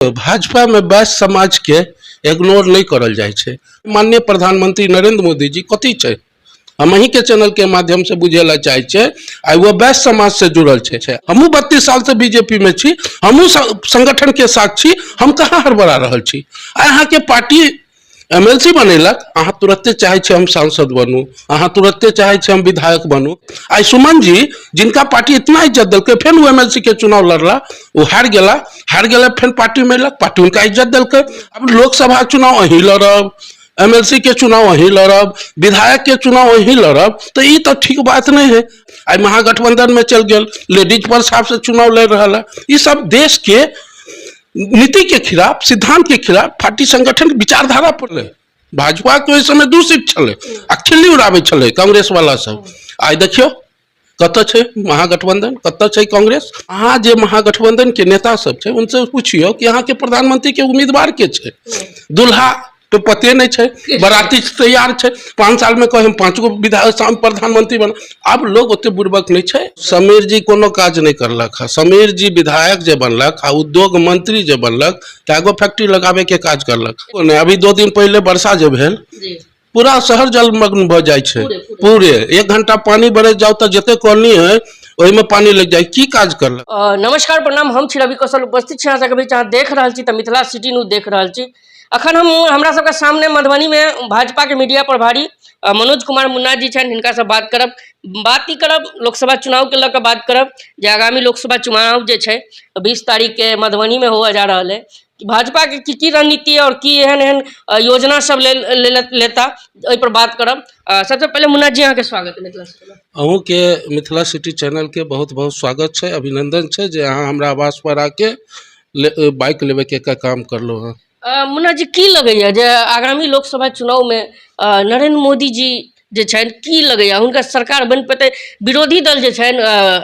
भाजपामे वैश्य समाजके इग्नोर नहि करल जाइ छै। माननीय प्रधानमंत्री नरेंद्र मोदी जी कथी छै, हम अहीँके चैनलके माध्यमसँ बुझै लए चाहै छियै। आइ ओ वैश्य समाजसँ जुड़ल छै। हमहूँ 32 सालसँ बीजेपीमे छी, हमहूँ संगठनके साथ छी, हम कहाँ हड़बड़ा रहल छी। आइ अहाँके पार्टी एमएलसी बनेलक, अहाँ तुरत्ते चाहै छी हम सांसद बनू, अहाँ तुरत्ते चाहै छी हम विधायक बनू। आइ सुमन जी जिनका पार्टी इतना इज्जत देलकै, फेर ओ एमएलसी के चुनाव लड़ला, ओ हारि गेला, हारि गेला, फेर पार्टी में एलक, पार्टी हुनका इज्जत देलकै। अब लोकसभा चुनाव अहीं लड़ब, एमएलसी के चुनाव अहीं लड़ब, विधायक के चुनाव अहीं लड़ब, तऽ ई तऽ ठीक बात नहि है। आइ महागठबंधन में चलि गेल, लेडीज पर साफ से चुनाव लड़ रहल है। ई सब देश के नीति के खिलाफ, सिद्धांत के खिलाफ, पार्टी संगठन के विचारधारा पर रहे। भाजपा के ओहि समय 2 सीट छलै आ खिल्ली उड़ाबै छलै कांग्रेस वाला सब। आइ देखियौ कतऽ छै महागठबंधन, कतऽ छै कांग्रेस। अहाँ जे महागठबंधन के नेता सब छै उनसे पुछियौ कि अहाँके प्रधानमंत्री के उम्मीदवार के छै। दुल्हा तो पते नहि छै, बराती तैयार छै, 5 साल में कहे हम 5 गो विधायक प्रधानमंत्री बन। आब लोग ओते बुड़बक नहि छै। समीर जी कोनो काज नहि करलक हँ। समीर जी विधायक जे बनलक आ उद्योग मंत्री जे बनलक, कएगो फैक्ट्री लगाबे के काज करलक नहि। अभी 2 दिन पहिले वर्षा जे भेल, पूरा शहर जलमग्न भऽ जाइ छै। पूरे 1 घंटा पानी बरस जाउ तऽ जते कॉलोनी है ओहिमे पानी लग जाए। की काज करलक। नमस्कार, प्रणाम, हम छी रवि कौशल, उपस्थित छी अहाँ सबके बीच। अहाँ देख रहल छी तऽ मिथिला सिटी न्यूज देख रहल छी। अखन हम हमरा सबके सामने मधुबनीमे भाजपाके मीडिया प्रभारी मनोज कुमार मुन्ना जी छनि, हिनकासँ बात करब। बात ई करब लोकसभा चुनावके लऽ कऽ बात करब जे आगामी लोकसभा चुनाव जे छै 20 तारीखके मधुबनीमे हुअ जा रहल है। भाजपाके की की रणनीति आओर की एहन एहन योजना सब लेता, ओहिपर बात करब। सबसँ पहिले मुन्ना जी, अहाँके स्वागत है मिथिला सिटी। अहूँके मिथिला सिटी चैनलके बहुत बहुत स्वागत छै, अभिनंदन छै जे अहाँ हमरा आवास पर आके बाइक लेबेके काम करलहुँ हँ। मुन्ना जी, की लगैया जे आगामी लोकसभा चुनावमे नरेंद्र मोदी जी जे छनि, की लगैया हुनकर सरकार बनि पेतै? विरोधी दल जे छनि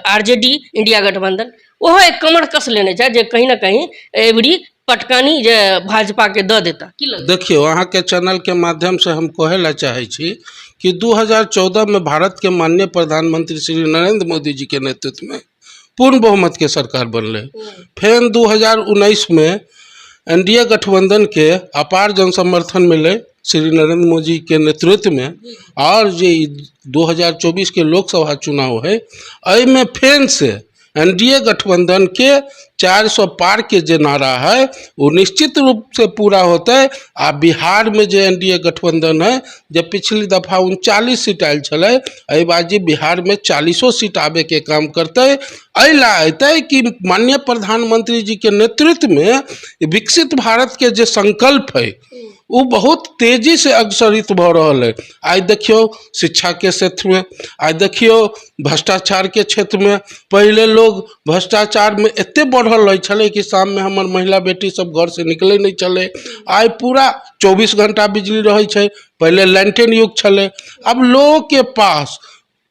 आरजेडी, इंडिया गठबंधन, ओहो एक कमर कस लेने छथि जे कहीं ना कहीं एबरी पटकानी जे भाजपाके दऽ देता, की लगैया? देखियौ, अहाँके चैनलके माध्यमसँ हम कहै लए चाहै छी कि 2014 में भारत के माननीय प्रधानमंत्री श्री नरेंद्र मोदी जी के नेतृत्व में पूर्ण बहुमत के सरकार बनलै। फेर 2019 में एनडीए गठबंधन के अपार जनसमर्थन मिले श्री नरेंद्र मोदी के नेतृत्व में, और जे 2024 के लोकसभा चुनाव है एहिमे फेर से एनडीए गठबंधन के 400 पार के जे नारा है वो निश्चित रूप से पूरा होते। आ बिहार में जे एनडीए गठबंधन है, जे पिछली दफा 39 सीट आयल छलै, एहि बाजी बिहार में 40 सीट आबे के काम करते। एहि ला अयतै कि माननीय प्रधानमंत्री जी के नेतृत्व में विकसित भारत के जे संकल्प है वो बहुत तेजी से अग्रसरित भऽ रहल है। आइ देखियौ शिक्षाके क्षेत्रमे, आइ देखियौ भ्रष्टाचारके क्षेत्रमे। पहिले लोग भ्रष्टाचारमे एते बढ़ल रहै छलै कि शाममे हमर महिला बेटी सब घरसँ निकलै नहि छलै। आइ पूरा 24 घंटा बिजली रहै छै, पहिले लैंटेन युग छलै। आब लोगके पास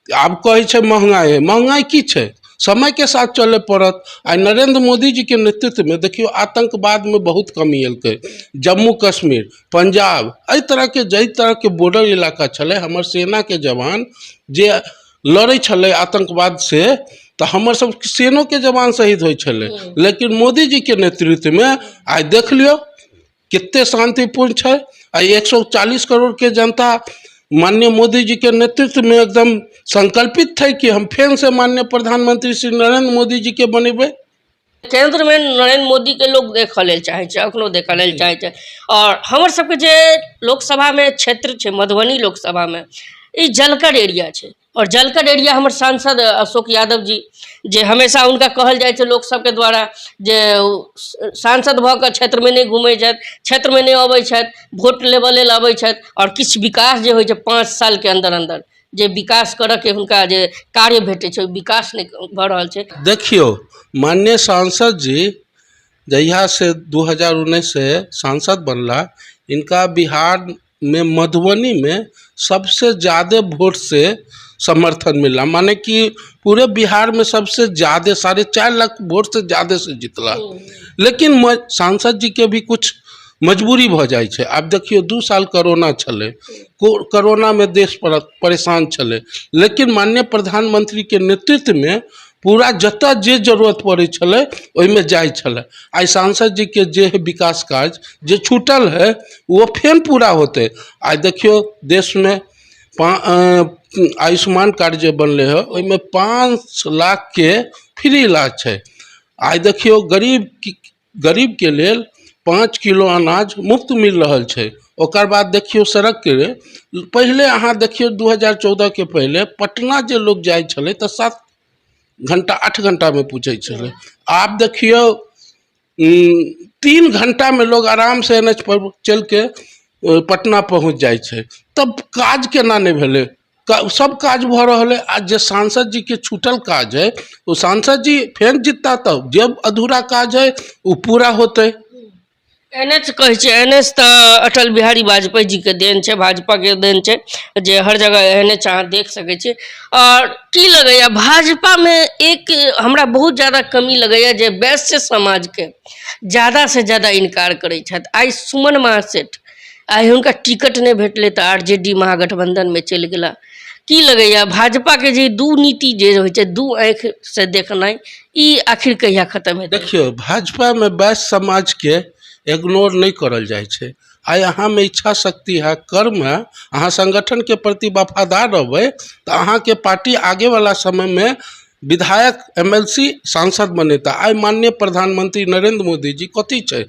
आब कहै छै महंगाई, महंगाई की छै, समयके साथ चलय पड़त। आइ नरेंद्र मोदी जीके नेतृत्वमे देखियौ आतंकवादमे बहुत कमी एलकै। जम्मू कश्मीर, पंजाब, एहि तरहके जाहि तरहके बॉर्डर इलाका छलै, हमर सेनाके जवान जे लड़ै छलै आतंकवाद से, तऽ हमर सब सेनोके जवान शहीद होइ छलै। लेकिन मोदी जीके नेतृत्वमे आइ देख लियौ कते शांतिपूर्ण छै। आइ 140 करोड़ के जनता माननीय मोदी जी के नेतृत्व में एकदम संकल्पित थे कि हम फेर से माननीय प्रधानमंत्री श्री नरेंद्र मोदी जी के बनेबै। केंद्र में नरेंद्र मोदी के लोग देखऽ लेल चाहै छै, अखनो देखऽ लेल चाहै छै। आओर हमर सबके जे लोकसभामे क्षेत्र छै, मधुबनी लोकसभामे, ई जलकर एरिया छै। आओर जलकर एरिया हमर सांसद अशोक यादव जी, जे हमेशा हुनका कहल जाइ छै लोक सबके द्वारा जे सांसद भऽ कऽ क्षेत्रमे नहि घुमै छथि, क्षेत्रमे नहि अबै छथि, वोट लेबऽ लेल अबै छथि। आओर किछु विकास जे होइ छै 5 सालके अन्दर अन्दर जे विकास करऽके हुनका जे कार्य भेटै छै, ओ विकास नहि भऽ रहल छै। देखियौ, माननीय सांसद जी जहियासँ 2019 से सांसद बनला, इनका बिहार में मधुबनी में सबसे ज़्यादा वोट से समर्थन मिला, माने कि पूरे बिहार में सबसे ज़्यादा 4.5 लाख वोट से ज़्यादा से जीतला। लेकिन सांसद जी के भी कुछ मजबूरी भऽ जाइ छै। आब देखियौ, 2 साल कोरोना छलै, कोरोनामे देश परेशान छलै, लेकिन माननीय प्रधानमंत्रीके नेतृत्वमे पूरा जतऽ जे जरूरत पड़ै छलै ओहिमे जाइ छलै। आइ सांसद जीके जे है विकास कार्य जे छूटल है ओ फेर पूरा होतै। आइ देखियौ देशमे आयुष्मान कार्ड जे बनलै हँ ओहिमे 5 लाखके फ्री इलाज छै। आइ देखियौ गरीबके लेल 5 किलो अनाज मुफ्त मिल रहल छै। ओकर बाद देखियौ सड़कके, पहिले अहाँ देखियौ 2014के पहिले पटना जे लोग जाइ छलै तऽ 7 घंटा 8 घंटामे पहुँचै छलै। आब देखियौ 3 घंटामे लोग आरामसँ एन एच पर चलिके पटना पहुँच जाइ छै। तब काज केना नहि भेलै? सब काज भऽ रहल है। आ जे सांसद जीके छूटल काज है ओ सांसद जी फेर जितता तब जे अधूरा काज है ओ पूरा होतै। एन एच कहै छै, एन एच तऽ अटल बिहारी वाजपेयी जीके देन छै, भाजपाके देन छै जे हर जगह एन एच अहाँ देख सकै छी। आओर की लगैए भाजपामे? एक हमरा बहुत ज्यादा कमी लगैए जे वैश्य समाजके ज्यादासँ ज्यादा इनकार करै छथि। आइ सुमन महासेठ, आइ हुनका टिकट नहि भेटलै तऽ आर जे डी महागठबन्धनमे चलि गेला। की लगैए भाजपाके जे दू नीति जे होइ छै, दू आँखिसँ देखनाइ, ई आखिर कहिया खतम हेतै? देखियौ, भाजपामे वैश्य समाजके इग्नोर नहि करल जाइ छै। आइ अहाँमे इच्छा शक्ति है, कर्म है, अहाँ संगठनके प्रति वफादार रहबै तऽ अहाँके पार्टी आगेवला समयमे विधायक, एम एल सी, सांसद बनेता। आइ माननीय प्रधानमंत्री नरेंद्र मोदी जी कथी छै,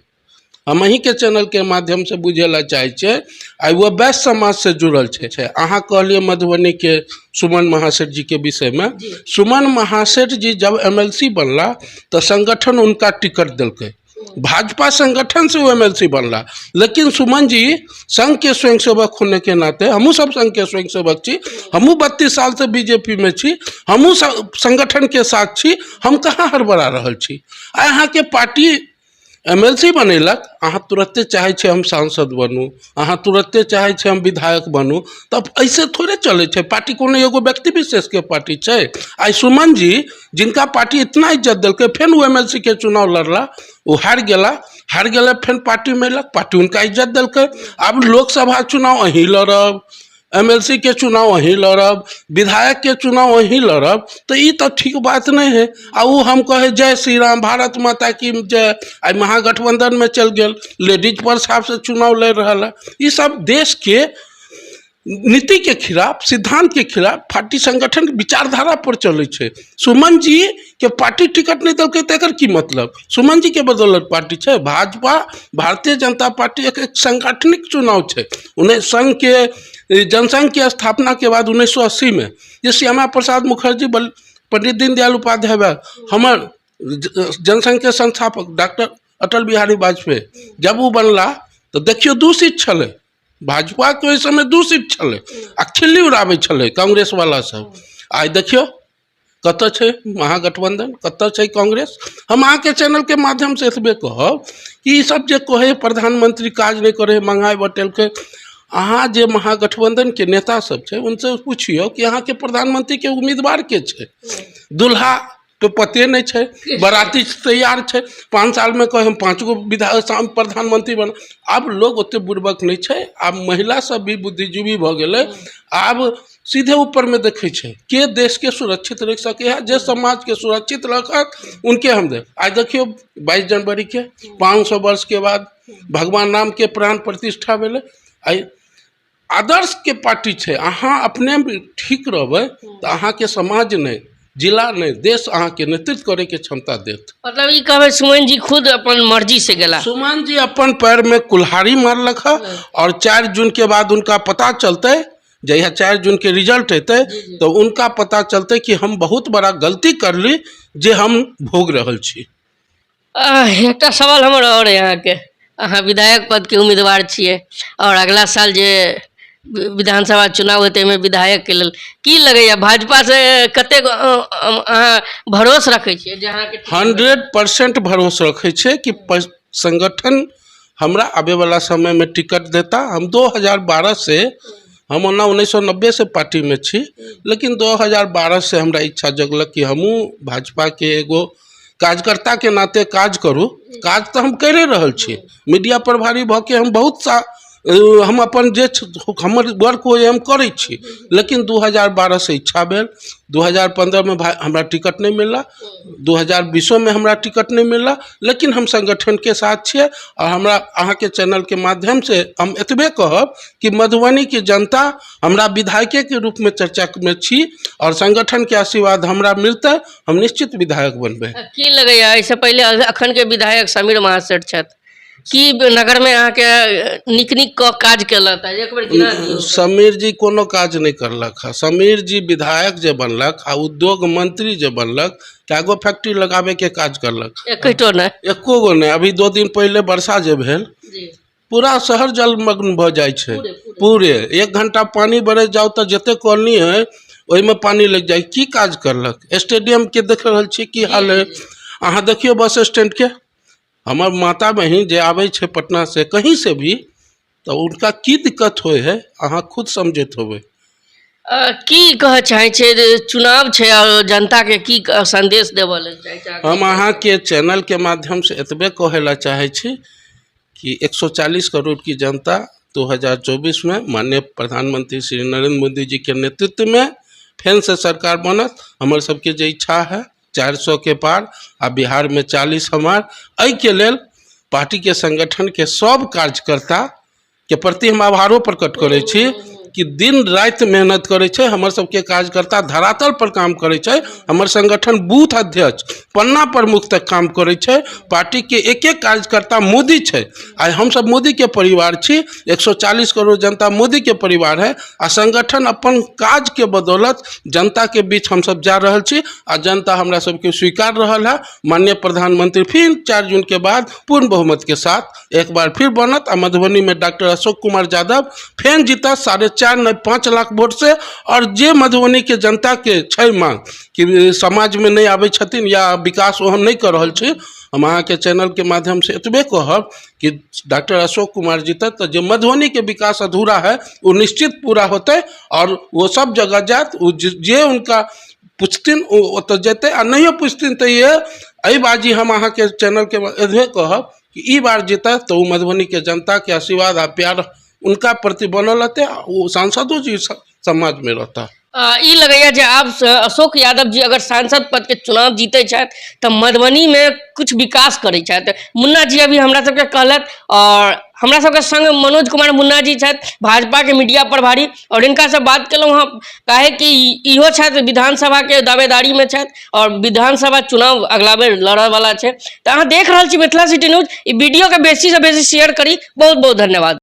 हम अहीँके चैनलके माध्यमसँ बुझै लए चाहै छियै। आइ ओ वैश्य समाजसँ जुड़ल छै। अहाँ कहलियै मधुबनीके सुमन महासेठ जीके विषयमे। सुमन महासेठ जी जब M L C बनला तऽ संगठन हुनका टिकट देलकै। भाजपा संगठन से ओ M L C बनला, लेकिन सुमन जी संघ के स्वयंसेवक होने के नाते, हमहूँ सब संघ के स्वयंसेवक छी, हमहूँ 32 सालसँ बीजेपीमे छी, हमहूँ संगठनके साथ छी, हम कहाँ हड़बड़ा रहल छी? आइ अहाँके पार्टी M L C बनेलक, अहाँ तुरत्ते चाहै छियै हम सांसद बनू, अहाँ तुरत्ते चाहै छियै हम विधायक बनू, तब ऐसे थोड़े चलै छै। पार्टी कोनो एगो व्यक्ति विशेषके पार्टी छै? आइ सुमन जी जिनका पार्टी इतना इज्जत देलकै, फेर ओ M L C के चुनाव लड़ला, ओ हारि गेला। हारि गेलै, फेर पार्टीमे अयलक, पार्टी हुनका इज्जत देलकै। आब लोकसभा चुनाव अहीं लड़ब, M L C के चुनाव अहीं लड़ब, विधायकके चुनाव अहीं लड़ब, तऽ ई तऽ ठीक बात नहि है। आ ओ हम कहै जय श्री राम, भारत माता की जय, आइ महागठबंधनमे चलि गेल, लेडीज पर साफसँ चुनाव लड़ि रहल है। ई सब देशके नीतिके खिलाफ, सिद्धान्तके खिलाफ, पार्टी संगठन विचारधारा पर चलै छै। सुमन जी के पार्टी टिकट नहि देलकै तऽ एकर की मतलब? सुमन जी के बदौलत पार्टी छै भाजपा, भारतीय जनता पार्टी। एक सांगठनिक चुनाव छै। उन्नैस संघके, जनसंघके स्थापना के बाद 1980मे जे श्यामा प्रसाद मुखर्जी, पंडित दीनदयाल उपाध्याय, हमर जनसंघके संस्थापक डॉक्टर अटल बिहारी वाजपेयी जब ओ बनला तऽ देखियौ 2 सीट छलै भाजपाके, ओहि समय 2 सीट छलै आ खिल्ली उड़ाबै छलै कांग्रेसवला सब। आइ देखियौ कतऽ छै महागठबंधन, कतऽ छै कांग्रेस। हम अहाँके चैनलके माध्यमसँ एतबे कहब कि ई सब जे कहै प्रधानमंत्री काज नहि करै, महंगाइ बटेलकै, अहाँ जे महागठबंधनके नेता सब छै उनसे पुछियौ कि अहाँके प्रधानमंत्रीके उम्मीदवार के छै? दुल्हा तो पते नहि छै, बराती तैयार छै। 5 सालमे कहै हम 5 गो विधायक प्रधानमंत्री बन। आब लोग ओते बुड़बक नहि छै, आब महिला सब भी बुद्धिजीवी भऽ गेलै। आब सीधे ऊपरमे देखै छै के देशके सुरक्षित रखि सकै है, जे समाजके सुरक्षित रखत उनके हम देब। आइ देखियौ 22 जनवरीके 500 वर्षके बाद भगवान रामके प्राण प्रतिष्ठा भेलै। आइ आदर्शके पार्टी छै। अहाँ अपने ठीक रहबै तऽ अहाँके समाज नहि, जिला नहि, देश अहाँके नेतृत्व करैके क्षमता देत। मतलब ई कहबै सुमन जी खुद अपन मर्जी से गेला? सुमन जी अपन पैरमे कुल्हाड़ी मारलक हँ और 4 जून के बाद उनका पता चलतै, जहिया 4 जून के रिजल्ट एतै तऽ उनका पता चलतै कि हम बहुत बड़ा गलती करली जे हम भोग रहल छी। एकटा सवाल हमर आओर अहाँके, अहाँ विधायक पदके उम्मीदवार छियै आओर अगला साल जे विधानसभा चुनाव हेतै ओहिमे विधायकके लेल की लगैए, भाजपासँ कतेक अहाँ भरोस रखै छियै जे अहाँके 100% भरोस रखै छियै कि संगठन हमरा आबैवला समयमे टिकट देता। हम 2012 से, हम ओना 1990 से पार्टीमे छी, लेकिन 2012 से हमरा इच्छा जगलक कि हमहूँ भाजपाके एगो कार्यकर्ताके नाते काज करू। काज तऽ हम करिए रहल छी, मीडिया प्रभारी भऽ के हम बहुत सा हम अपन जे हमर वर्क होइए हम करै छी। लेकिन 2012सँ इच्छा भेल, 2015मे भाइ हमरा टिकट नहि मिलल, 2020मे हमरा टिकट नहि मिलल, लेकिन हम संगठनके साथ छियै। आओर हमरा अहाँके चैनलके माध्यमसँ हम एतबे कहब कि मधुबनीके जनता हमरा विधायकेके रूपमे चर्चामे छी आओर संगठनके आशीर्वाद हमरा मिलतै, हम निश्चित विधायक बनबै। की लगैया, एहिसँ पहिले अखनके विधायक समीर महासेठ छथि, की नगरमे अहाँके नीक नीक कऽ काज केलक? एक बेर गिना दियौ। समीर जी कोनो काज नहि करलक हँ। समीर जी विधायक जे बनलक आ उद्योग मंत्री जे बनलक, कएगो फैक्ट्री लगाबैके काज करलक? एकैटो नहि। एको गो नहि। अभी 2 दिन पहिले वर्षा जे भेल, पूरा शहर जलमग्न भऽ जाइ छै। पूरे, पूरे। पूरे एक घंटा पानी बरसि जाउ तऽ जते कॉलोनी है ओहिमे पानी लागि जाइ। की काज करलक? स्टेडियमके देख रहल छियै की हाल है। अहाँ देखियौ बस स्टैंडके। हमर माता बहिन जे आबै छै पटना से, कहीं से भी, तऽ हुनका की दिक्कत होइ है, अहाँ खुद समझैत होबै। की कहऽ चाहै छियै जे चुनाव छै आओर जनताके की संदेश देबऽ लेल चाहै छियै? हम अहाँके चैनलके माध्यमसँ एतबे कहै लए चाहै छी कि 140 करोड़ की जनता 2024 में माननीय प्रधानमंत्री श्री नरेंद्र मोदी जी के नेतृत्व में फेर से सरकार बनत। हमर सबके जे इच्छा है 400 के पार आ बिहारमे 40 हमार। एहिके लेल पार्टीके संगठनके सब कार्यकर्ता के प्रति हम आभारो प्रकट करै छी कि दिन राति मेहनत करै छै। हमर सबके कार्यकर्ता धरातल पर काम करै छै। हमर संगठन बूथ अध्यक्ष, पन्ना प्रमुख तक काम करै छै। पार्टीके एक एक कार्यकर्ता मोदी छै। आइ हमसब मोदीके परिवार छी। 140 करोड़ जनता मोदीके परिवार है आ संगठन अपन काजके बदौलत जनताके बीच हमसब जा रहल छी आ जनता हमरा सबके स्वीकार रहल है। माननीय प्रधानमंत्री फिर 4 जून के बाद पूर्ण बहुमत के साथ एक बार फिर बनत आ मधुबनी में डॉक्टर अशोक कुमार यादव फेर जीतत 4.5 नहीं 5 लाख वोट से। और जे मधुबनी के जनता के छै मांग कि समाजमे नहि आबै छथिन या विकास ओहन नहि कऽ रहल छै, हम अहाँके चैनलके माध्यमसँ एतबे कहब कि डॉक्टर अशोक कुमार जीतत तऽ जे मधुबनीके विकास अधूरा है ओ निश्चित पूरा होतै और वो सब जगह जायत। ओ जे उनका पुछथिन ओ ओतऽ जेतै आ नहियो पुछथिन तऽ एहि बाजी हम अहाँके चैनलके एतबे कहब कि ई बार जीतत तऽ ओ मधुबनीके जनताके आशीर्वाद आ प्यार उनका प्रति बनल रहतै आ ओ सांसदो जी समाजमे रहता। ई लगैया जे आब अशोक यादव जी अगर सांसद पद के चुनाव जीते छथि तऽ मधुबनीमे कुछ विकास करै छथि। मुन्ना जी अभी हमरा सबके कहलथि और हमरा सबके संग मनोज कुमार मुन्ना जी छथि, भाजपाके मीडिया प्रभारी, और हिनका से बात केलहुँ हँ, काहे कि इहो छथि विधानसभा के दावेदारीमे छथि और विधानसभा चुनाव अगला बेर लड़ऽ वाला छै। तऽ अहाँ देख रहल छी मिथिला सिटी न्यूज। ई वीडियो के बेसी से बेसी शेयर करी। बहुत बहुत धन्यवाद।